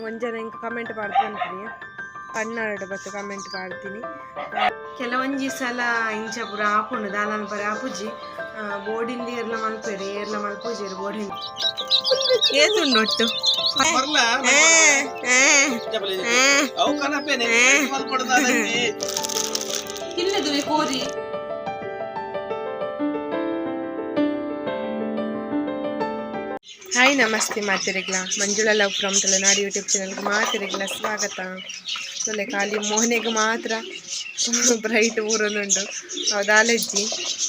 ಒಂಜನ ಇಂಕ comment ಪಾಡ್ದು ಪನ್ಪಿನಿ Kannada ಬತ್ತು comment ಪಾಡ್ತೀನಿ. ಕೆಲವೊಂಜಿ ಸಲ ಇಂಚ ಪೂರ ಆಪುಂಡು ದಾಲನ್ ಪರ ಆಪುಜಿ. ಬೋಡಿಂದ ಏರ್ಲ ಮಲ್ಪೆರು ಏರ್ಲ ಮಲ್ಪುಜೆರ್ ಬೋಡಿಂದ ಏತುಂಡು ಒಟ್ಟು. ತಿನ್ನದುವೆ ಕೋರಿ. ಹಾಯ್ ನಮಸ್ತೆ ಮಾತಿರಿಗ್ಲ, Manjula love from Tulunadu YouTube ಚಾನಲ್ಗೆ ಮಾತಿರಿಗ್ಲ ಸ್ವಾಗತ. ಸೊಲೆ ಖಾಲಿ ಮೋನೆಗೆ ಮಾತ್ರ ಬ್ರೈಟ್ ಊರೊಂದುಂಡು ದಾಲೆಜ್ಜಿ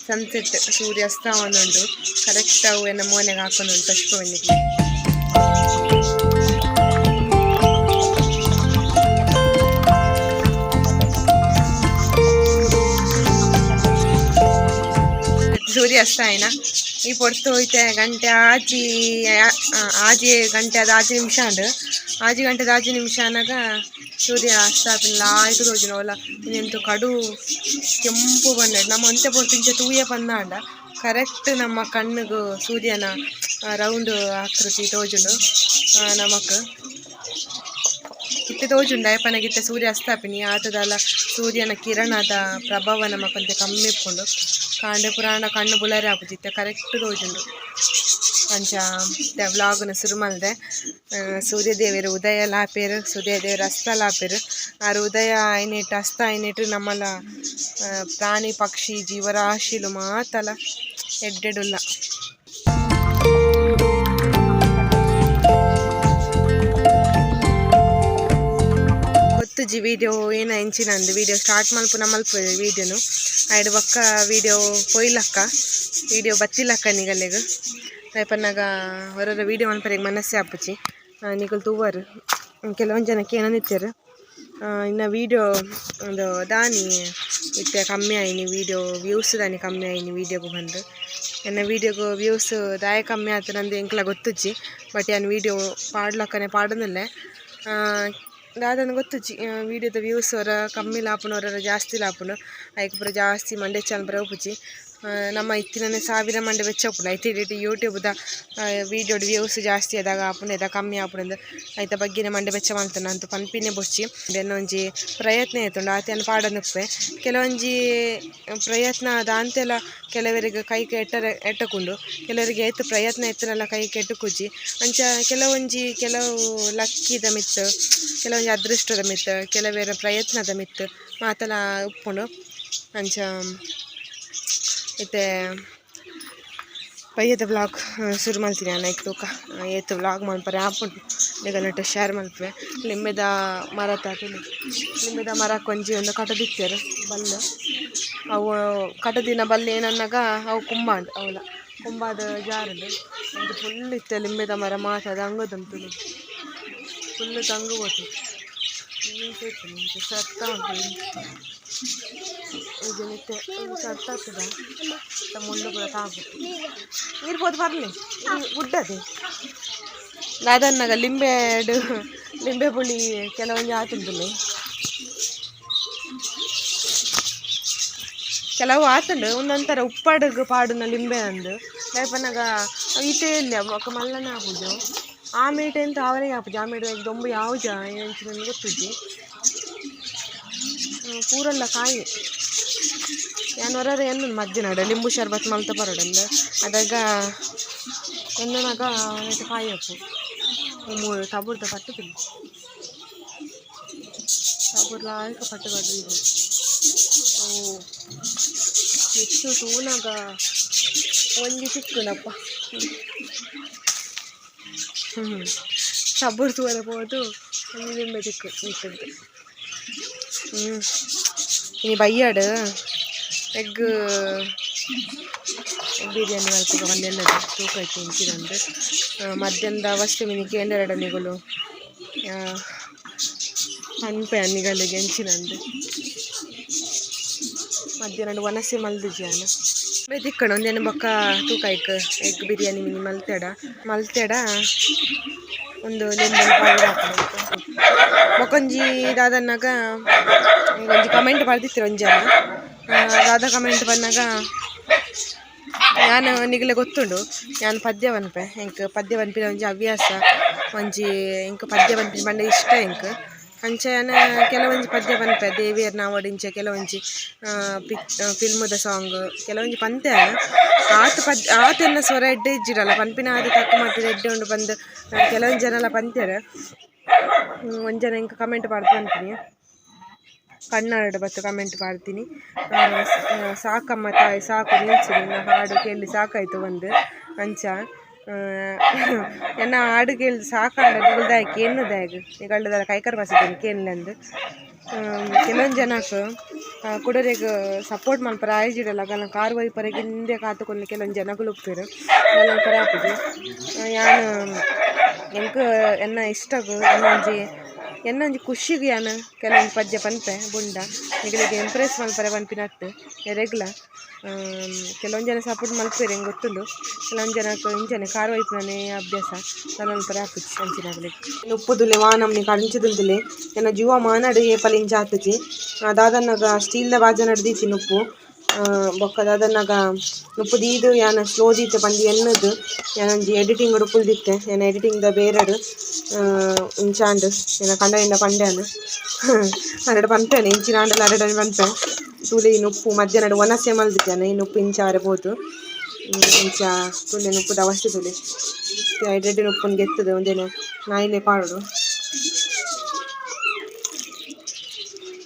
ಸನ್ಸೆಟ್ ಸೂರ್ಯಾಸ್ತ ಒಂದುಂಡು ಕರೆಕ್ಟ್ ಅವು ಎನ್ನ ಮೋನೆಗೆ ಹಾಕೊಂಡುಂಟು ತಶ್ಪವನಿಗೆ. ಸೂರ್ಯಾಸ್ತ ಆಯ್ನ ಈ ಪೊರ್ತು ಹೋಯ್ತೆ ಗಂಟೆ ಆಜಿ ಆಜಿ ಗಂಟೆ ಅದು ಆಜಿ ನಿಮಿಷ ಅಂಡು ಆಜಿ ಗಂಟೆದ ಆಜಿ ನಿಮಿಷ ಅನ್ನಾಗ ಸೂರ್ಯ ಅಸ್ತ ಆಪಿನ ಲಾಯ್ಕ್ ತೋಜುಂಡು. ಓಲ ಇಂದೆಂತು ಕಡು ಕೆಂಪು ಬಣ್ಣ ನಮ್ಮ ಒಂತೆ ಪೊರ್ತು ಇಂಚ ತೂಯ ಪಂದಾಂಡ ಕರೆಕ್ಟ್ ನಮ್ಮ ಕಣ್ಣುಗು ಸೂರ್ಯನ ರೌಂಡ್ ಆಕೃತಿ ತೋಜುಂಡು ನಮಕ್. ಇತ್ತೆ ತೋಜುಂಡು ಅಯ್ಪನಗಿತ್ತೆ ಸೂರ್ಯ ಅಸ್ತ ಆಪಿನಿ ಆತದಾಲ ಸೂರ್ಯನ ಕಿರಣದ ಪ್ರಭಾವ ನಮಕ್ ಒಂತೆ ಕಮ್ಮಿ ಇಪ್ಪುಂಡು. ಕಾಂಡೆ ಪುರಾಣ ಕಣ್ಣು ಬುಲರೆ ಆಪುಜಿ ಇತ್ತೆ ಕರೆಕ್ಟ್ ತೋಜುಂಡು. ಅಂಚ ಇತ್ತೆ ವ್ಲಾಗ್ನ ಶುರು ಮಲ್ದೆ. ಸೂರ್ಯದೇವೆರ್ ಉದಯ ಲಾಪೆರ್, ಸೂರ್ಯದೇವೆರ್ ಅಸ್ತ ಲಾಪೆರ್. ಆರ್ ಉದಯ ಆಯ್ನೆಟ್ ಅಸ್ತ ಆಯ್ನೆಟ್ ನಮ್ಮಲ ಪ್ರಾಣಿ ಪಕ್ಷಿ ಜೀವರಾಶಿಲು ಮಾತಲ ಎಡ್ಡೆಡುಲ್ಲ. ಗೊತ್ತುಜಿ ವೀಡಿಯೋ ಏನ ಎಂಚಿನಂದು ವೀಡಿಯೋ ಸ್ಟಾರ್ಟ್ ಮಲ್ಪುನ ಮಲ್ಪು ವೀಡಿಯೋನು ಆಯ್ಡ್ ಬೊಕ್ಕ ವೀಡಿಯೋ ಪೊಯ್ಲಕ್ಕ ವೀಡಿಯೋ ಬತ್ತಿಲಕ್ಕ ನಿಗಲೆಗ್ ಪನ್ನಗ ಹೊರರ ವೀಡಿಯೋ ಮಲ್ಪರೆಗ್ ಮನಸ್ಸೇ ಆಪುಜಿ. ನಿಕುಲು ತೂವರ್ ಕೆಲವೊಂದು ಜನಕ್ಕೆ ಏನಂದಿತ್ತೆರ್ ಇನ್ನ ವೀಡಿಯೋ ಒಂದು ದಾನಿ ಇತ್ತೆ ಕಮ್ಮಿ ಆಯಿನಿ ವೀಡಿಯೋ ವ್ಯೂಸ್ ದಾನಿ ಕಮ್ಮಿ ಆಯಿನಿ ವೀಡಿಯೋಗು ಬಂದು ಎನ್ನ ವೀಡಿಯೋಗು ವ್ಯೂಸ್ ದಾಯ ಕಮ್ಮಿ ಆತನಂದು ಎಂಕ್ಲ ಗೊತ್ತುಜ್ಜಿ. ಬಟ್ ಯಾನ್ ವೀಡಿಯೋ ಪಾಡ್ಲಕ್ಕನೆ ಪಾಡೊಂದುಲ್ಲೆ. ದಾದನ ಗೊತ್ತುಜ್ಜಿ ವೀಡಿಯೋದ ವ್ಯೂಸ್ ಒರ ಕಮ್ಮಿ ಲಾಪುಂಡು ಒರ ಜಾಸ್ತಿ ಲಾಪುಂಡು. ಐಕ್ ಪೂರ ಜಾಸ್ತಿ ಮಂಡೆ ಹೆಚ್ಚ ಪೂರ ಉಪ್ಪುಜಿ. ನಮ್ಮ ಇತ್ತಿನನೆ ಸಾವಿರ ಮಂಡೆ ಬೆಚ್ಚ ಉಪ್ಪುಂಡು. ಐತೆ ಇಡೀ ಯೂಟ್ಯೂಬ್ದ ವೀಡಿಯೋಡ್ ವ್ಯೂಸ್ ಜಾಸ್ತಿ ಆದಾಗ ಆಪುಂಡು ಎದ ಕಮ್ಮಿ ಆಪುಂಡು ಐತ ಬಗ್ಗೆನೆ ಮಂಡೆ ಬೆಚ್ಚ ಮಲ್ತುಂಡು ಅಂತು ಪನ್ಪಿನೆ ಬೊರ್ಚಿ. ಎನ್ನ ಒಂಜಿ ಪ್ರಯತ್ನ ಇತ್ತುಂಡು ಆತೆ ಪಾಡೊಂದುಪ್ಪೆ. ಕೆಲವೊಂಜಿ ಪ್ರಯತ್ನ ದಾಂತೆಲ ಕೆಲವರಿಗೆ ಕೈಕ್ ಎಟ್ಟರೆ ಎಟ್ಟಕುಂಡು, ಕೆಲವರಿಗೆ ಏತ್ ಪ್ರಯತ್ನ ಇತ್ತುಂಡಲ ಕೈಕ್ ಎಟ್ಟುಕುಜಿ. ಅಂಚ ಕೆಲವೊಂಜಿ ಕೆಲವು ಲಕ್ಕಿದ ಮಿತ್ತ್, ಕೆಲವೊಂಜಿ ಅದೃಷ್ಟದ ಮಿತ್ತ್, ಕೆಲವೆರ ಪ್ರಯತ್ನದ ಮಿತ್ತ್ ಮಾತಲ ಉಪ್ಪುಂಡು. ಅಂಚ ಇತ್ತೆ ಬಯ್ಯದ ವ್ಲಾಗ್ ಶುರು ಮಲ್ತಿನಿ ಯಾನ್ ಐಕ್ ತೂಕ ಏತ್ ವ್ಲಾಗ್ ಮಲ್ಪರೆ ಆಪುಂಡು ನಿಗಲ್ನೊಟ್ಟು ಶೇರ್ ಮಲ್ಪುವೆ. ಲಿಂಬೆದ ಮರತ ಲಿಂಬೆದ ಮರಕ್ ಒಂಜಿ ಒಂದು ಕಟದಿತ್ತೆರ್ ಬಲ್ಲ್ ಅವು ಕಟದಿನ ಬಲ್ಲ್ ಏನನ್ನಗ ಅವು ಕುಂಬಾಂಡ್ ಅವಲ ಕುಂಬಾದ ಜಾರುಂಡು. ಒಂಜಿ ಫುಲ್ ಇತ್ತೆ ಲಿಂಬೆದ ಮರ ಮಾತ ದಂಗುದುಂಡು ಫುಲ್ ದಂಗು ಪೋತುಂಡು. ಇಂಚ ಇತ್ತುಂಡು ಇಂಚ ಸರ್ತ ಉಂಟು ಇತ್ತೆ ಸರ್ತ ಆತುಂಡ ಮುಳ್ಳು ಪೂರ ತಾಗುಂಡು. ನೀರು ಪೋದು ಬರ್ಲಿ ಗುಡ್ಡದೆ ದಾದನ್ನಗ ಲಿಂಬೆಡ್ ಲಿಂಬೆ ಪುಳಿ ಕೆಲವೊಂಜಿ ಆತುಂಡುಲೆ ಕೆಲವು ಆತುಂಡು ಉಂದೊಂಥರ ಉಪ್ಪಾಡುಗ್ ಪಾಡುನ ಲಿಂಬೆ ಅಂದ್ ದಾಯೆ ಪನ್ನಗ ಇತ್ತೆ ಇಲ್ಲ ಬೊಕ ಮಲ್ಲನೆ ಆಪುಜು. ಆ ಮೀಟ್ ಎಂತ ಆವರೆಗೆ ಆಪುಜಿ ಆ ಮೀಟ್ ದೊಂಬು ಯಾವುಜ ಎಂಚಿನ ಗೊತ್ತುಜ್ಜಿ. ಪೂರೆಲ್ಲ ಕಾಯಿ ಯಾನ್ ಒರರೆ ಎನ್ನುನು ಮಧ್ಯಾಹ್ನಡ್ ಲಿಂಬು ಶರ್ಬತ್ ಮಲ್ತ ಪರೊಡಂದ್ ಅದಗ ಎನ್ನುನಗ ನೆಟ್ ಕಾಯಿ ಆಪು ಮೂರು ತಬುರ್ದ ಪಟ್ಟು ತಿನ್ನು ತಬುರ್ ಲಾಯ್ಕ ಪಟ್ಟು ಕಟ್ಟು ಇದು ಓ ಮಿತ್ತು ತೂನಗ ಒಂಜಿ ತಿಕ್ಕುಂಡಪ್ಪ. ತಬುರ್ ತೂವರೆ ಪೋದು ಒಂಜಿ ಲಿಂಬೆ ತಿಕ್ಕು ಮಿತ್ತುಡ್ದು. ಇನಿ ಬಯ್ಯಡ್ ಎಗ್ ಬಿರಿಯಾನಿ ಮಲ್ಪುಗ ಪಂದ್ ತೂಕ ಇತ್ತೆ ಎಂಚಿನಂದ್ ಮಧ್ಯಾಹ್ನದ ಅವಸ್ಥೆ ಮಿನಿ ಕೇಂಡರಡ ನಿಗುಲು ಪನ್ಪೆ ನಿಗಲೆಗ್ ಎಂಚಿನಂದ್ ಮಧ್ಯಾಹ್ನ ವನಸೆ ಮಲ್ದಿಜಿ ಯಾನ್ ತಿಕ್ಕುಂಡು ಒಂದೆನ್ ಬೊಕ್ಕ ತೂಕ ಐಕ್ ಎಗ್ ಬಿರಿಯಾನಿ ಮಿನಿ ಮಲ್ತೆಡ ಮಲ್ತೆಡ ಉಂದು ಲಿಂಬೆನ್ ಪಾಡ್ದ್ ಆಪುಂಡು. ಬೊಕೊಂಜಿ ದಾದನ್ನಗ ಒಂಜಿ ಕಮೆಂಟ್ ಪಾಡ್ದಿತ್ತೆರ್ ಒಂಜಿ ಜನ ದಾದ ಕಮೆಂಟ್ ಬನ್ನಗ ಯಾನ್ ನಿಗಲೆ ಗೊತ್ತುಂಡು ಯಾನ್ ಪದ್ಯ ಪನ್ಪೆ ಎಂಕ್ ಪದ್ಯ ಪನ್ಪಿನ ಒಂಜಿ ಹವ್ಯಾಸ. ಒಂಜಿ ಎಂಕ್ ಪದ್ಯ ಪನ್ಪಿನ ಪಂಡ ಇಷ್ಟ ಎಂಕ್. ಅಂಚ ಯಾನ್ ಕೆಲವೊಂಜಿ ಪದ್ಯ ಪನ್ಪೆ ದೇವಿಯರ್ನ ಆವಡ್ ಇಂಚ ಕೆಲವೊಂಜಿ ಪಿಕ್ ಫಿಲ್ಮ್ದ ಸಾಂಗ್ ಕೆಲವೊಂಜಿ ಪಂತೆ ಯಾನ್. ಆತ್ ಪದ್ಯ ಆತ್ ಎನ್ನ ಸ್ವರ ಎಡ್ಡೆ ಇಜ್ಜಿಡಲ ಪನ್ಪಿನ ಆತ್ ತಕ್ಕ ಮಟ್ಟ್ ಎಡ್ಡೆ ಉಂಡು ಪಂದ್ ಕೆಲವೊಂಜಿ ಜನಲ ಪಂತೆರ್. ಒಂಜಿ ಜನ ಎಂಕ್ ಕಮೆಂಟ್ ಪಾಡ್ದ್ ಪನ್ಪಿನಿ. ಕನ್ನಡಡ್ ಬತ್ತ್ ಕಮೆಂಟ್ ಪಾಡ್ದಿನಿ ಸಾಕಮ್ಮ ತಾಯಿ ಸಾಕು ನಿಲ್ಸು ನಿನ್ನ ಹಾಡು ಕೇಳಿ ಸಾಕಾಯ್ತು ಪಂದ್ ಅಂಚ. ಎನ್ನ ಹಾಡು ಕೇಳ್ದ್ ಸಾಕಾಂಡ ನಿಕುಲು ದಾಯೆ ಕೇನುನ ದಾಯೆಗ್ ನಿಕಲ್ಡ ದಾಲ ಕೈಕಾರ್ ಬಸದಿನಿ ಕೇನ್ಲೆಂದ್. ಕೆಲವೊಂಜಿ ಜನಕ್ ಕುಡೊರಿಯಗ್ ಸಪೋರ್ಟ್ ಮನ್ಪರೆ ಆಯಿಜಿಡಲ ಅಗಲ್ನ ಕಾರ್ ಒಯ್ಪರೆಗ್ ಇಂದೇ ಕಾತುಕೊಂಡು ಕೆಲವೊಂಜಿ ಜನಕುಲು ಉಪ್ಪೆರ್ ದಾಲ ಮನ್ಪರೆ ಆಪುಜಿ. ಯಾನ್ ಎಂಕ್ ಎನ್ನ ಇಷ್ಟಗ್ ಎನ್ನೊಂಜಿ ಎನ್ನೊಂಜಿ ಖುಷಿಗ್ ಯಾನ್ ಕೆಲವೊಂಜಿ ಪದ್ಯ ಪನ್ಪೆ ಬುಂಡ ನಿಕಲೆಗ್ ಇಂಪ್ರೆಸ್ ಮನ್ಪರೆ ಪನ್ಪಿನತ್ತ್ ಎರೆಗ್ಲ. ಕೆಲವೊಂಜಿ ಜನ ಸಪೋರ್ಟ್ ಮಲ್ಪುವೆರ್ ಎಂಕ್ ಗೊತ್ತುಂಡು. ಕೆಲವೊಂಜಿ ಜನಕ್ ಇಂಚನೆ ಕಾರ್ ಒಯ್ಪುನನೇ ಅಭ್ಯಾಸ ದಾಲ ಮನ್ಪರೆ ಆಪುಜಿ ಅಂಚಿನಕಲೆಗ್. ಉಪ್ಪುದುಲೆ ವಾ ನಮೂನಿ ಕಂಚಿದುಂತುಲೆ ಎನ್ನ ಜೀವ ಮಾನಡ್ ಏಪಲ ಇಂಚ ಆತುಜಿ. ದಾದನ್ನಗ ಸ್ಟೀಲ್ದ ಬಾಜನಡ್ ದೀತಿನ ಉಪ್ಪು ಬೊಕ್ಕ ದಾದನ್ನಗ ನುಪ್ಪು ದೀದ್ ಯಾನ್ ಸ್ಲೋ ದೀತೆ ಪಂದ್ ಎನ್ನುದು ಯಾನೊಂಜಿ ಎಡಿಟಿಂಗ್ ಡ್ ಕುಲ್ದಿತ್ತೆ ಎನ್ನ ಎಡಿಟಿಂಗ್ ದ ಬೇರಡ್ ಇಂಚಾಂಡ್ ಎನ್ನ ಕಂಡನಿಡ ಪಂಡೆ ಯಾನ್ ಅರೆಡ ಪನ್ಪೇನೆ ಇಂಚಿನ ಆಂಡಲ ಅರೆಡ ಪನ್ಪೆ ತೂಲೆ ಈ ನುಪ್ಪು ಮಧ್ಯಾಹ್ನಡ್ ವನಸೆ ಮಲ್ದಿಜ್ಜಾನ ಈ ನುಪ್ಪು ಇಂಚ ಆರೆ ಪೋತು ಇಂಚ ತೂಲೆ ನುಪ್ಪುದ ಅವಸ್ಥೆ ತೂಲೆ ಎಡ್ಡೆ ನುಪ್ಪುನು ಗೆತ್ತುದು ಉಂದೆನ್ ನಾಯಿಲೆ ಪಾಡೊಡು.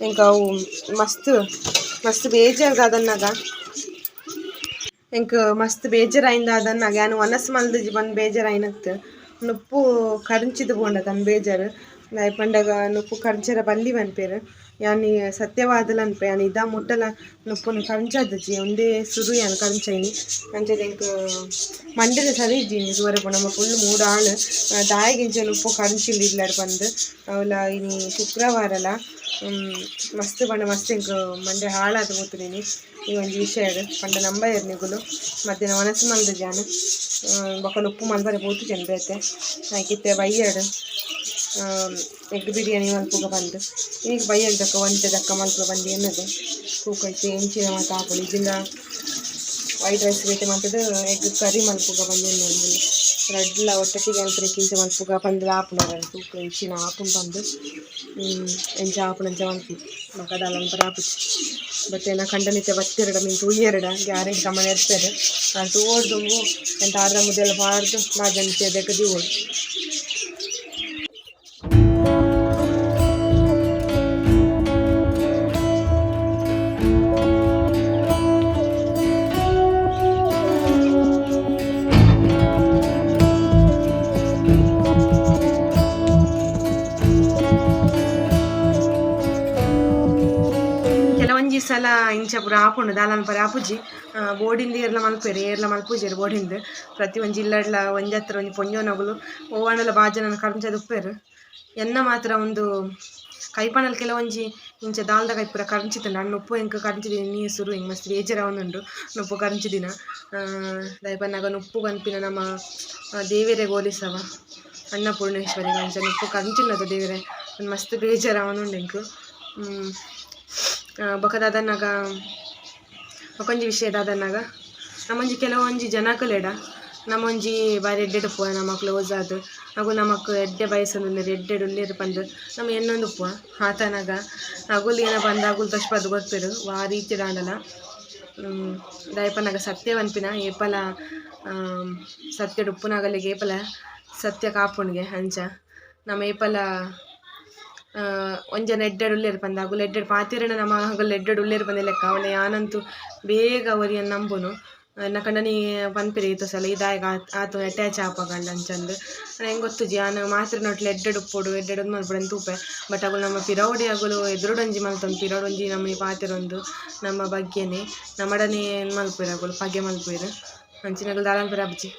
ಎಂಕ್ ಅವು ಮಸ್ತ್ ಮಸ್ತ್ ಬೇಜಾರ್ ದಾದನ್ನಗ ಎಂಕ್ ಮಸ್ತ್ ಬೇಜಾರಾಯಿನ ದಾದನ್ನಗ ಯಾನ್ ವನಸ್ ಮಲ್ದಿಜಿ ಪಂದ್ ಬೇಜಾರಾಯಿನತ್ ನುಪ್ಪು ಕರಿಂಚಿದ್ ಪೋಂಡ ತನ್ನ ಬೇಜಾರ್ ದಾಯೆ ಪಂಡಗ ನುಪ್ಪು ಕರ್ಂಚೆರೆ ಬಲ್ಲಿ ಪನ್ಪೆರ್. ಯಾನ್ ಸತ್ಯವಾದಲ ಅನ್ಪೆ ಯಾನ್ ಇದ ಮುಟ್ಟಲ ನುಪ್ಪುನು ಕರ್ಂಚಾದಿಜಿ ಉಂದೇ ಸುರು ಯಾನ್ ಕರ್ಂಚೈನಿ. ಅಂಚನೆ ಎಂಕ್ ಮಂಡೆನೆ ಸರಿ ಇಜ್ಜಿ ಇನಿ ತೂವರೆ ಪೋಂಡ ನಮ ಫುಲ್ ಮೂಡ್ ಆಳ್ ದಾಯೆಗ್ ಇಂಚ ನುಪ್ಪು ಕರ್ಂಚಿಂಡ್ ಇಲ್ಲಡ್ ಪಂದ್ ಅವ್ಲ ಇನಿ ಶುಕ್ರವಾರಲ ಮಸ್ತ್ ಪಂಡ ಮಸ್ತ್ ಎಂಕ್ ಮಂಡೆ ಹಾಳಾದ್ ಪೋತುಂಡು ಇನಿ ಈ ಒಂಜಿ ವಿಷಯಡ್ ಪಂಡ ನಂಬಯೆರ್ ನಿಕುಲು ಮಧ್ಯಾಹ್ನ ವನಸ್ ಮಲ್ದಿಜಿ ಯಾನ್ ಬೊಕ ನುಪ್ಪು ಮಲ್ಪರೆ ಪೋತುಜೆನ್ ಬೇತೆ ಐಕ್ ಇತ್ತೆ ಬಯ್ಯಡ್ ಎಗ್ ಬಿರಿಯಾನಿ ಮಲ್ಪುಗ ಪಂದ್ ಇನಿಕ್ ಬಯ್ಯಗ್ ದಕ್ಕ ಒಂತೆ ದಕ್ಕ ಮಲ್ಪುಗ ಪಂದ್ ಎನ್ನುದು ತೂಕ ಇತ್ತೆ ಎಂಚಿನ ಮಾತ ಆಪುಂಡು ಇಜ್ಜಿಂಡ ವೈಟ್ ರೈಸ್ ಬೇತೆ ಮಲ್ತುದು ಎಗ್ ಕರಿ ಮಲ್ಪುಗ ಪಂದ್ ಎನ್ನೊಂದುಲ್ಲೆ ರಡ್ಡ್ಲ ಒಟ್ಟೊಟ್ಟಿಗೆ ಮಲ್ಪುನೆಕ್ ಇಂಚ ಮಲ್ಪುಗ ಪಂದ್ ಆಪುಂಡು ತೂಕ ಎಂಚಿನ ಆಪುಂಡು ಪಂದ್ ಎಂಚ ಆಪುಂಡು ಅಂಚ ಮಲ್ಪು ಬೊಕ ದಾಲ ಮನ್ಪರೆ ಆಪುಜಿ ಬಟ್ ಎನ್ನ ಕಂಡನಿತ್ತೆ ಬತ್ತೆರ್ಡ ಮಿನ್ ತೂಯೆರ್ಡ ಗ್ಯಾರಂಟಿ ಕಮ್ಮನೆ ಇರ್ಪೆರ್ ಆರ್ ತೂವೊಡು ದುಂಬು ಎಂತ ಅರ್ಧ ಮುದ್ದೆಲ ಪಾಡ್ದ್ ಬಾಜನದ ದೆಕ್ಕ್ ದೀವೊಡು. ಕೆಲವೊಂಜಿ ಸಲ ಇಂಚ ಪೂರ ಆಪುಂಡು ದಾಲ ಮನ್ಪರೆ ಆಪುಜಿ. ಬೋಡಿಂದ್ ಏರ್ಲ ಮಲ್ಪುವೆರ್ ಏರ್ಲ ಮಲ್ಪುಜೆರ್ ಬೋಡಿಂದ್ ಪ್ರತಿ ಒಂಜಿ ಇಲ್ಲಡ್ಲ ಒಂಜಿ ಅತ್ತ್ ಒಂಜಿ ಪೊಂಜೋನಗುಲು ಒವ್ವಾಂಡಲ ಬಾಜನನ್ ಕರ್ಂಚದ್ ಉಪ್ಪುವೆರ್. ಎನ್ನ ಮಾತ್ರ ಉಂದು ಕೈಪಣಲ್ ಕೆಲವೊಂಜಿ ಇಂಚ ದಾಲ್ದ ಕೈ ಪೂರ ಕರ್ಂಚಿತ್ಂಡ ಅಣ್ಣ ನುಪ್ಪು ಎಂಕ್ ಕರ್ಂಚಿದಿನ ಇನಿ ಸುರು ಎಂಕ್ ಮಸ್ತ್ ಬೇಜಾರ್ ಆವೊಂದುಂಡು ನುಪ್ಪು ಕರ್ಂಚಿದಿನ. ದಾಯೆ ಪನ್ನಗ ನುಪ್ಪು ಪನ್ಪಿನ ನಮ ದೇವೆರೆಗ್ ಹೋಲಿಸವ ಅನ್ನಪೂರ್ಣೇಶ್ವರಿಗ್ ಅಂಚ ನುಪ್ಪು ಕರ್ಂಚಿನದ ದೇವೆರೆ ಮಸ್ತ್ ಬೇಜಾರ್ ಆವೊಂದುಂಡು ಎಂಕ್. ಬೊಕ ದಾದನ್ನಗ ಬೊಕೊಂಜಿ ವಿಷಯ ದಾದನ್ನಗ ನಮೊಂಜಿ ಕೆಲವೊಂಜಿ ಜನಕುಲೆಡ ನಮೊಂಜಿ ಬಾರಿ ಎಡ್ಡೆಡ್ ಉಪ್ಪುವ ನಮ ಕ್ಲೋಸ್ ಆದ್ ಅಗುಲು ನಮಕ್ ಎಡ್ಡೆ ಬಯಸೊಂದುಲ್ಲೆರ್ ಎಡ್ಡೆಡ್ ಉಲ್ಲೆರ್ ಪಂದ್ ನಮ ಎನ್ನೊಂದು ಉಪ್ಪುವ ಆತನಗ ಅಗುಲು ಏನ ಪಂದ್ ಅಗುಲು ತೋಜ್ಪಾದ್ ಕೊರ್ಪೆರ್ ವಾ ರೀತಿಡ್ ಆಂಡಲ. ದಾಯೆ ಪನ್ನಗ ಸತ್ಯ ಪನ್ಪಿನ ಏಪಲ ಸತ್ಯಡ್ ಉಪ್ಪುನಗಲೆಗ್ ಏಪಲ ಸತ್ಯ ಕಾಪುಂಡುಗೆ ಅಂಚ ನಮ ಏಪಲ ಒಂಜನ ಎಡ್ಡೆಡ್ ಉಲ್ಲೆರ್ ಪಂದ್ ಅಗುಲು ಎಡ್ಡೆಡ್ ಪಾತೆರ್ಂಡ ನಮ ಅಗುಲು ಎಡ್ಡೆಡ್ ಉಲ್ಲೆರ್ ಪಂದ್ ಲೆಕ್ಕ ಅವ್ಲು ಯಾನಂತೂ ಬೇಗ ಒರಿಯನ್ ನಂಬುನು. ಎನ್ನ ಕಂಡನಿ ಪನ್ಪೆರ್ ಏತೋ ಸಲ ಈ ದಾಯೆಗ್ ಆತ್ ಆತ್ ಅಟ್ಯಾಚ್ ಆಪಗಂಡ ಅಂಚಂದ್. ಆಂಡ ಎಂಕ್ ಗೊತ್ತುಜಿ ಯಾನ್ ಮಾತೆರ್ನೊಟ್ಲೆ ಎಡ್ಡೆಡ್ ಉಪ್ಪೊಡು ಎಡ್ಡೆಡ್ ಉಂದು ಮಲ್ಪೊಡು ಅಂದ್ ತೂಪೆ. ಬಟ್ ಅಗುಲು ನಮ್ಮ ಪಿರವುಡೆ ಅಗುಲು ಎದುರುಡೊಂಜಿ ಮಲ್ತೊಂದು ಪಿರವುಡೊಂಜಿ ನಮನಿ ಪಾತೆರೊಂದು ನಮ್ಮ ಬಗ್ಗೆನೆ ನಮಡನೆ ಮಲ್ಪುವೆರ್ ಅಗುಲು ಪಗೆ ಮಲ್ಪುವೆರ್. ಅಂಚಿನಕುಲು ದಾಲ ಮನ್ಪೆರೆ ಆಪುಜಿ.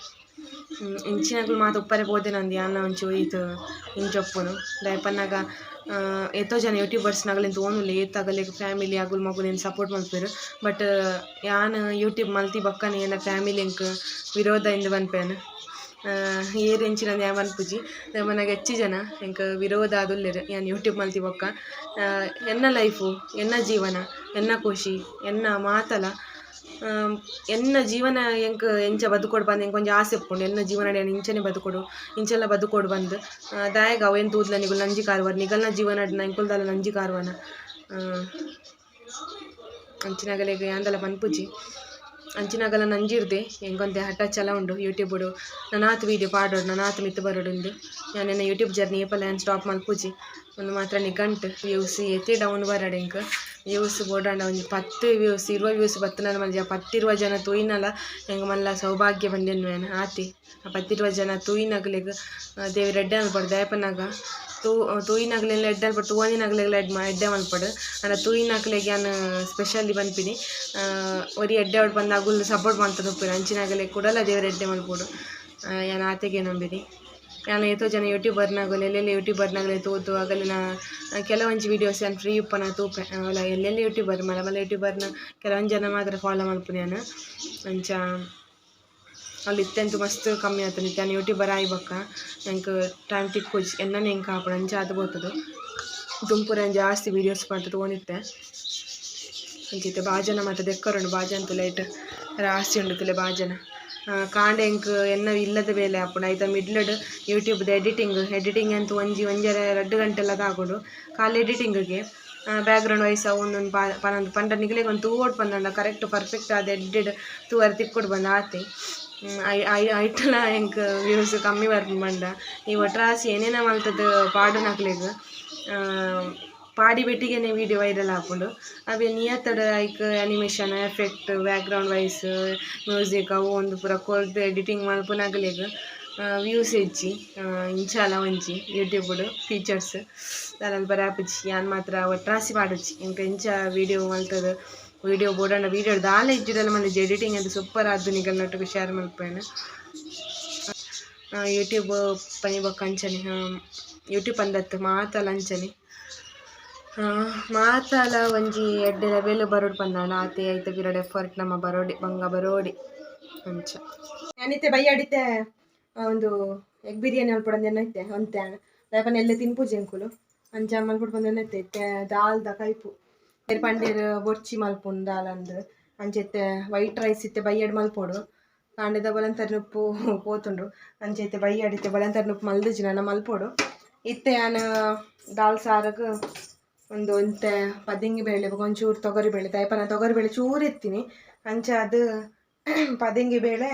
ಇಂಚಿನಕುಲು ಮಾತ ಉಪ್ಪರೆ ಪೋದೆನಂದ್ ಯಾನ್ಲ ಒಂಚೂರು ಈತ್ ಇಂಚ ಉಪ್ಪುನು ದಾಯೆ ಪನ್ನಗ ಏತೋ ಜನ ಯೂಟ್ಯೂಬರ್ಸ್ ನಗಲೆನ್ ತೂವೊಂದುಲ್ಲೆ ಏತ್ ಅಗಲೆಗ್ ಫ್ಯಾಮಿಲಿ ಅಗುಲು ಮೊಗುಲೆನ್ ಸಪೋರ್ಟ್ ಮಲ್ಪುವೆರ್. ಬಟ್ ಯಾನ್ ಯೂಟ್ಯೂಬ್ ಮಲ್ತಿ ಬೊಕ್ಕನೆ ಎನ್ನ ಫ್ಯಾಮಿಲಿ ಎಂಕ್ ವಿರೋಧ ಇಂದ್ ಪನ್ಪೆ ಯಾನ್. ಏರ್ ಎಂಚಿನ ಯಾನ್ ಪನ್ಪುಜಿ ದಾಯೆ ಪನ್ನಗ ಹೆಚ್ಚಿ ಜನ ಎಂಕ್ ವಿರೋಧ ಆದುಲ್ಲೆರ್ ಯಾನ್ ಯೂಟ್ಯೂಬ್ ಮಲ್ತಿ ಬೊಕ್ಕ. ಎನ್ನ ಲೈಫು ಎನ್ನ ಜೀವನ ಎನ್ನ ಖುಷಿ ಎನ್ನ ಮಾತಲ. ಎನ್ನ ಜೀವನ ಎಂಕ್ ಎಂಚ ಬದುಕೊಡು ಪಂದ್ ಎಂಕ್ ಒಂಜಿ ಆಸೆ ಉಪ್ಪುಂಡು. ಎನ್ನ ಜೀವನ ಇಂಚನೆ ಬದುಕೊಡು, ಇಂಚೆಲ್ಲ ಬದುಕೊಡು ಬಂದು ದಾಯೆಗ್ ಅವು ಏನ್ ತೂದ್ಲ ನಿಗುಲ್ ನಂಜಿ ಕಾರುವರ್, ನಿಗಲ್ನ ಜೀವನ ಎಂಕುಲ್ದಾಲ ನಂಜಿ ಕಾರುವನ. ಅಂಚಿನಗಲೆಗ್ ಯಾಂದಲ ಪನ್ಪುಜಿ, ಅಂಚಿನಗಲ ನಂಜಿರ್ದೆ ಎಂಕೊಂತೆ ಹಠ ಛಲ ಉಂಡು ಯೂಟ್ಯೂಬುಡು ನನಾತ್ ವೀಡಿಯೋ ಪಾಡೋಡು, ನನಾತ್ ಮಿತ್ತ್ ಬರೋಡು ಉಂದು. ಯಾನ್ ಎನ್ನ ಯೂಟ್ಯೂಬ್ ಜರ್ನಿ ಏಪಲ ಯಾನ್ ಸ್ಟಾಪ್ ಮಲ್ಪುಜಿ. ಒಂದು ಮಾತ್ರ ನಿಗಂಟು ವ್ಯೂಸ್ ಏತೇ ಡೌನ್ ಬರಡ್, ಎಂಕ್ ವ್ಯೂಸ್ ಬೋಡಾಂಡ ಒಂಜಿ 10 ವ್ಯೂಸ್ 20 ವ್ಯೂಸ್ ಬತ್ತುಂಡ ಮಲ್ಜಿ. ಆ 10 20 ಜನ ತೂಯಿನಲ ಎಂಕ್ ಮಲ್ಲ ಸೌಭಾಗ್ಯ ಪಂಡೆನ್ವೆ ಯಾನ್. ಆತೆ ಆ 10 20 ಜನ ತೂಯಿನಗಲೆಗ್ ದೇವೆರ್ ಎಡ್ಡೆ ಮಲ್ಪಡ್. ದಾಯೆ ಪನ್ನಗ ತೂಯಿನಗಲೆಲ್ಲ ಎಡ್ಡೆ ಮಲ್ಪಡ್, ತೂವಂದಿನಗಲೆಗ್ಲ ಎಡ್ಡೆ ಮಲ್ಪಡ್. ಆಂಡ ತೂಯಿನಕ್ಲೆಗ್ ಯಾನ್ ಸ್ಪೆಷಲಿ ಪನ್ಪಿನಿ, ಒರಿ ಎಡ್ಡೆ ಆವಡ್ ಪಂದ್ ಅಗುಲು ಸಪೋರ್ಟ್ ಮಲ್ತೊಂದು ಉಪ್ಪುವೆರ್. ಅಂಚಿನಗಲೆಗ್ ಕುಡಲ ದೇವೆರ್ ಎಡ್ಡೆ ಮಲ್ಪೊಡು, ಯಾನ್ ಆತೆಗೆ ನಂಬಿನಿ. ಯಾನ್ ಏತೋ ಜನ ಯೂಟ್ಯೂಬರ್ನಗುಲು ಎಲ್ಲೆಲ್ಲ ಯೂಟ್ಯೂಬರ್ನಗಲೆ ತೂದು ಅಗಲಿನ ಕೆಲವೊಂಜಿ ವೀಡಿಯೋಸ್ ಯಾನ್ ಫ್ರೀ ಉಪ್ಪುನ ತೂಪೆ. ಅವುಲ ಎಲ್ಲೆಲ್ಲ ಯೂಟ್ಯೂಬರ್ ಮಲ್ಲ ಮಲ್ಲ ಯೂಟ್ಯೂಬರ್ನ ಕೆಲವೊಂಜಿ ಜನ ಮಾತ್ರ ಫಾಲೋ ಮಲ್ಪುನಿ ಯಾನ್. ಅಂಚ ಅಲ್ಲಿ ಇತ್ತೆಂತೂ ಮಸ್ತ್ ಕಮ್ಮಿ ಆತುಂಡು. ಇತ್ತೆ ಯಾನ್ ಯೂಟ್ಯೂಬರ್ ಆಯಿ ಬೊಕ್ಕ ಎಂಕ್ ಟೈಮ್ ತಿಕ್ಕುಜಿ, ಎನ್ನನೆ ಎಂಕ್ ಆಪುಂಡು ಅಂಚ ಆದ್ ಪೋತುಂಡು. ದುಂಪುರ ಯಾನ್ ಜಾಸ್ತಿ ವೀಡಿಯೋಸ್ ಮಾತ ತೂವೊಂದಿತ್ತೆ. ಅಂಚ ಇತ್ತೆ ಬಾಜನ ಮಾತ ದೆಕ್ಕರುಂಡು, ಬಾಜನ ತೂಲೆ ಐಟ್ ರಾಸಿ ಉಂಡು ತೂಲೆ ಬಾಜನ. ಕಾಂಡೆ ಎಂಕ್ ಎನ್ನ ಇಲ್ಲದ ಬೇಲೆ ಆಪುಂಡು, ಐತ ಮಿಡ್ಲಡ್ ಯೂಟ್ಯೂಬ್ದ ಎಡಿಟಿಂಗ್, ಎಡಿಟಿಂಗ್ ಅಂತೂ ಒಂಜಿ ಒಂಜರೆ 2 ಗಂಟೆಲ ತಾಗುಂಡು ಖಾಲಿ ಎಡಿಟಿಂಗ್ಗೆ. ಬ್ಯಾಕ್ಗ್ರೌಂಡ್ ವಾಯ್ಸ್ ಅವು ಒಂದೊಂದು ಪನೊಂದು ಪಂಡ ನಿಗಲೆಗ್ ಒಂದು ತೂವೊಡು ಪಂದಂಡ ಕರೆಕ್ಟ್ ಪರ್ಫೆಕ್ಟ್ ಆದ್ ಎಡ್ಡೆಡ್ ತೂವರೆ ತಿಕ್ಕೊಡು ಪಂದ್ ಆತೆ. ಐಟಲ ಎಂಕ್ ವ್ಯೂಸ್ ಕಮ್ಮಿ ಬರ್ಪುಂಡು ಪಂಡ ಈ ಒಟ್ರಾಸಿ ಏನೇನ ಮಲ್ತುದು ಪಾಡುನಕ್ಲೆಗ್ ಪಾಡಿ ಬೆಟ್ಟಿಗೆನೆ ವೀಡಿಯೋ ವೈರಲ್ ಆಪುಂಡು. ಅವೇ ನಿಯತ್ತಡ್ ಐಕ್ animation effect background voice music ಅವು ಒಂದು ಪೂರ ಕೊರ್ದು ಎಡಿಟಿಂಗ್ ಮಲ್ಪುನಗಲೆಗ್ ವ್ಯೂಸ್ ಹೆಚ್ಚಿ. ಇಂಚಾಲ ಒಂಜಿ ಯೂಟ್ಯೂಬ್ಡ್ ಫೀಚರ್ಸ್ ದಾಲ ಮಲ್ಪರೆ ಆಪುಜಿ. ಯಾನ್ ಮಾತ್ರ ಒಟ್ರಾಸಿ ಪಾಡುಜಿ. ಎಂಕ್ ಎಂಚ ವೀಡಿಯೋ ಮಲ್ತುದು ವೀಡಿಯೋ ಬೋಡಾಂಡ ವೀಡಿಯೋ ದಾಲ ಇಜ್ಜಿಡಲ ಮಲ್ದಿಜಿ ಎಡಿಟಿಂಗ್ ಅದು ಸೂಪರ್ ಆದ್ ನಿಗಲ್ನೊಟ್ಟುಗು ಶೇರ್ ಮಲ್ಪುವೆನ್. ಯೂಟ್ಯೂಬ್ ಪನಿ ಬೊಕ್ಕ ಅಂಚನೆ ಯೂಟ್ಯೂಬ್ ಪಂದತ್ ಮಾತಲ ಅಂಚನೆ ಮಾತಲ ಒಂಜಿ ಎಡ್ಡೆ ಲೆವೆಲ್ ಬರೋಡು ಪಂದಾಂಡ ಆತೆ ಐತ ಪಿರಡ್ ಎಫರ್ಟ್ ನಮ್ಮ ಬರೋಡಿ ಬಂಗ ಬರೋಡಿ ಅಂಚ. ಯಾನಿತ್ತೆ ಬಯ್ಯಾಡಿತ್ತೆ ಒಂದು ಎಗ್ ಬಿರಿಯಾನಿ ಮಲ್ಪೊಡು ಅಂದ್ ಇತ್ತೆ ಒಂತೆ ದಾಯೆ ಪಂಡ ಎಲ್ಲೆ ತಿನ್ಪುಜಿ ಎಂಕುಲು ಅಂಚ ಮಲ್ಪೊಡು ಪಂದ್ ಇತ್ತೆ. ಇತ್ತೆ ದಾಲ್ದ ಕೈಪು ಪಂಡೆರ್ ಬೊರ್ಚಿ ಮಲ್ಪುನು ದಾಲ್ ಅಂದ್. ಅಂಚ ಇತ್ತೆ ವೈಟ್ ರೈಸ್ ಇತ್ತೆ ಬಯ್ಯಡ್ ಮಲ್ಪೊಡು. ಕಾಂಡೆದ ಬೊಲಂತರಿ ನುಪ್ಪು ಪೋತುಂಡು. ಅಂಚ ಇತ್ತೆ ಬಯ್ಯಡ್ ಇತ್ತೆ ಬೊಲಂತರಿ ನುಪ್ಪು ಮಲ್ದಿಜಿ ನನ ಮಲ್ಪೊಡು. ಇತ್ತೆ ಯಾನ್ ದಾಲ್ ಸಾರಗ್ ಒಂದು ಒಂತೆ ಪದಿಂಗಿ ಬೇಳೆ ಬೊಕ ಒಂಚೂರು ತೊಗರಿ ಬೇಳೆ, ದಾಯೆ ಪಂಡ ತೊಗರಿ ಬೇಳೆ ಚೂರು ಎತ್ತೀನಿ ಅಂಚ ಅದು ಪದಿಂಗಿ ಬೇಳೆ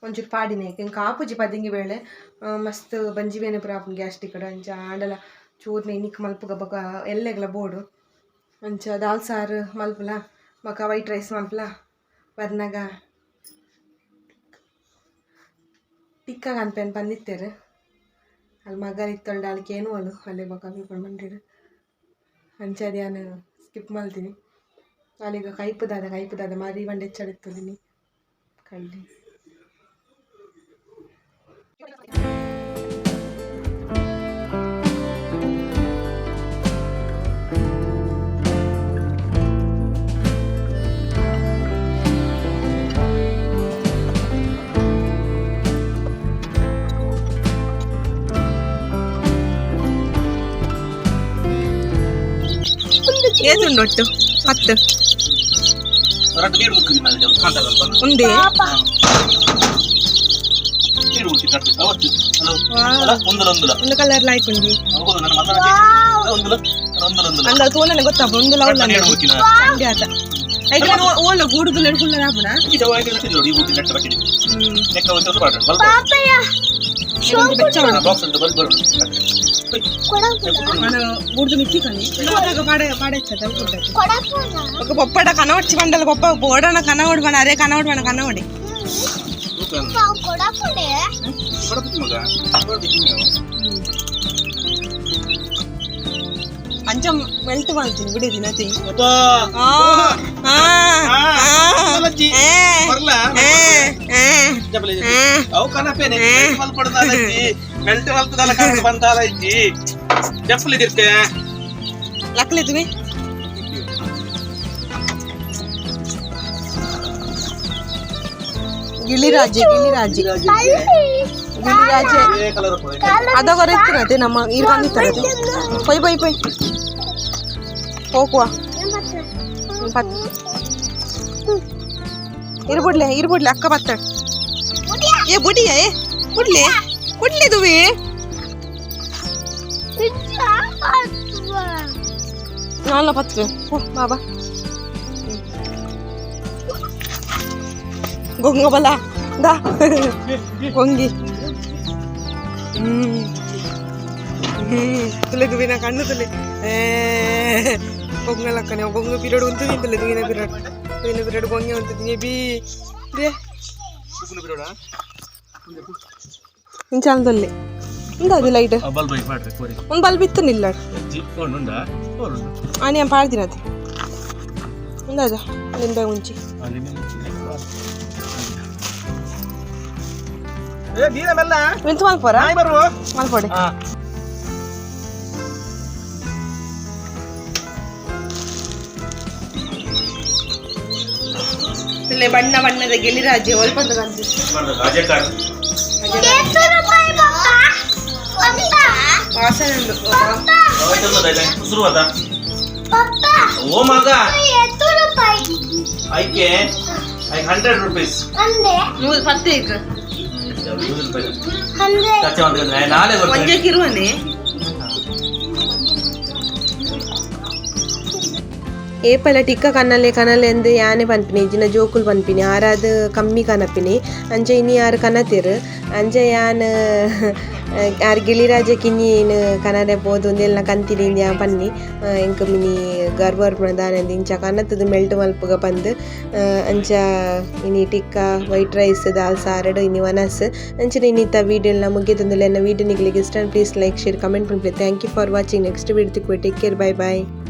ಒಂಚೂರು ಪಾಡಿನೆ. ಎಂಕ್ ಆಪುಜಿ ಪದಿಂಗಿ ಬೇಳೆ, ಮಸ್ತ್ ಬಂಜಿ ಬೇನೆ ಪೂರ ಆಪುಂಡು ಗ್ಯಾಸ್ಟ್ರಿಕ್ ಅಂಚ. ಆಂಡಲ ಚೂರ್ನೆ ಇನಿಕ್ ಮಲ್ಪುಗ ಬೊಕ ಎಲ್ಲೆಗ್ಲ ಬೋಡು. ಅಂಚ ದಾಲ್ ಸಾರು ಮಲ್ಪುಲ ಬೊಕ ವೈಟ್ ರೈಸ್ ಮಲ್ಪುಲ. ಬರ್ನಗ ಟಿಕ್ಕ ಕನ್ಪೆನ್ ಪಂದಿತ್ತೆರ್. ಅಲ್ಲಿ ಮಗಲ್ ಇತ್ತೊಲ್ಡ ಅಲ್ಲಿ ಕೇನುವಲು ಅಲ್ಲೇ ಬೊಕ ಬಂದಿಡು. ಅಂಚ ಯಾನ್ ಸ್ಕಿಪ್ ಮಲ್ತೀನಿ. ಅಲ್ಲಿಗ ಕೈಪು ದಾದ ಕೈಪು ದಾದ ಮಾರಿ ಬಂಡೆ ಹೆಚ್ಚಡಿತ್ತದಿನಿ ಕಳ್ಳಿ. ಏತುಂಡು ಒಟ್ಟು 10 ಒಂದೇ ಒಂದು ಕಲರ್ ಲಾಯ್ಕ್ ಉಂಡಿ ಅಂದ ತೋಲನೆ ಗೊತ್ತಾಪ ಒಂದು ಲವ್ ಆತ ಐಕ್ಲ ಓಲ ಗೂಡುದು ಎಡ್ಕುಲ್ಲ ಆಪುನ. ಗೂಡುದು ಮಿಕ್ಕಿ ಕಣಿ ಪಾಡೆ ಪಾಡೆ ఒక ಪೊಪ್ಪಡ ಕನವಡ್ಚಿ ಬಂಡಲ ಪೊಪ್ಪ ಬೋಡಣ ಕನವಡ್ ಬಣ ಅರೆ ಕನವಡ್ ಬಣ ಕನವಡಿ. ಅಂಚ ಮೆಲ್ಟ್ ಮಾಡ್ತೀನಿ ಬಿಡಿ ದಿನತಿ. ಲಕ್ಲಿ ತುಮಿ ಗಿಳಿರಾಜೆ ಗಿಳಿರಾಜೆ ಗಿಳಿರಾಜೆ ಅದವರ ಇತ್ತಿನತೆ ನಮ್ಮ ನೀರು ಬಂದಿತ್ತಾರೆ. ಪೊಯ್ ಪೊಯ್ ಪೊಯ್ ಹೋಗುವ. ಇರ್ಬಿಡ್ಲೆ ಇರ್ಬಿಡ್ಲೆ ಅಕ್ಕ ಬತ್ತಾಳೆ. ಏ ಬುಡಿಯ, ಏ ಬುಡ್ಲೆ ಬುಡ್ಲೆ ದುವಿ. ನಾಲ್ನ ಪತ್ತು ಓ ಬಾಬಾ ಗೊಂಗ ಬಲ ದಾ ಗೊಂಗಿ. ಹ್ಮ್ ಹ್ಮ್ ತುಲೆ ದುವಿನ ಕಣ್ಣು ತುಲೆ. ಏ ಗೊಂಗಲಕ್ಕನೆ ಗೊಂಗ ಪಿರಿಯಡ್ ಉಂತು ತಿಂತಲೆ ದುವಿನ ಪಿರಿಯಡ್, ದುವಿನ ಪಿರಿಯಡ್ ಗೊಂಗೆ ಉಂತು ಬಿ ಬೇ ಇಂಚಾಲದಲ್ಲಿ ಇಂದ ಲೈಟ್ ಒಂದು ಬಲ್ಬ್ ಇತ್ತು ನಿಲ್ಲ ಆನಿ ಪಾಡ್ದಿನ ಅದು ಅಂದಾಜ ಲಿಂಬೆ ಮುಂಚಿ. ಮಿಂತು ಮಲ್ಪೋರಾ ಮಲ್ಪೊಡೆ. ಇಲ್ಲೇ ಬಣ್ಣ ಬಣ್ಣದ ಗಿಳಿರಾಜ್ಯ ಒಲ್ಪಂದ ವಾಸನೆ ಉಂಡು. ಓ ಮಗ ಐಕೆ 100 ರೂಪೀಸ್. 110 ಈಗ. ನಾಳೆ. ಒಂಜಕ್ಕೆ ಇರುವನೆ. ಏಪಲ ಟಿಕ್ಕ ಕನ್ನಲೆ ಕನಲೆ ಎಂದು ಯಾನೆ ಪನ್ಪಿನಿ, ಇಜ್ಜಿನ ಜೋಕುಲು ಪನ್ಪಿನಿ, ಆರಾದ್ ಕಮ್ಮಿ ಕನಪಿನಿ ಅಂಚ ಇನಿ ಆರು ಕನತಿರು. ಅಂಚ ಯಾನ್ ಆರ್ ಗಿಳಿರಾಜ ಕಿನ್ನಿನ್ ಕನರೆ ಪೋದು ಉಂದೆಲ್ನ ಕಂತಿನಿ ಇಂದ್ ಯಾನ್ ಪನ್ನಿ ಎಂಕ್ ಮಿನಿ ಗರ್ವ ದಾನೆಂದ್ ಇಂಚ ಕನತುದು ಮೆಲ್ಟ್ ಮಲ್ಪುಗ ಪಂದ್. ಅಂಚ ಇನಿ ಟಿಕ್ಕ ವೈಟ್ ರೈಸ್ ದಾಲ್ ಸಾರಡ್ ಇನಿ ವನಸ್. ಅಂಚನೆ ಇನ್ನಿತ ವೀಡಿಯೋನ ಮುಗಿತೊಂದುಲ್ಲೆ. ಎನ್ನ ವೀಡಿಯೋ ನಿಕ್ಲೆಗ್ ಇಷ್ಟ please like share comment ಪನ್ಪೆ. Thank you for watching. Next video ತಿಕ್ಕುವೆ. Take care, bye bye.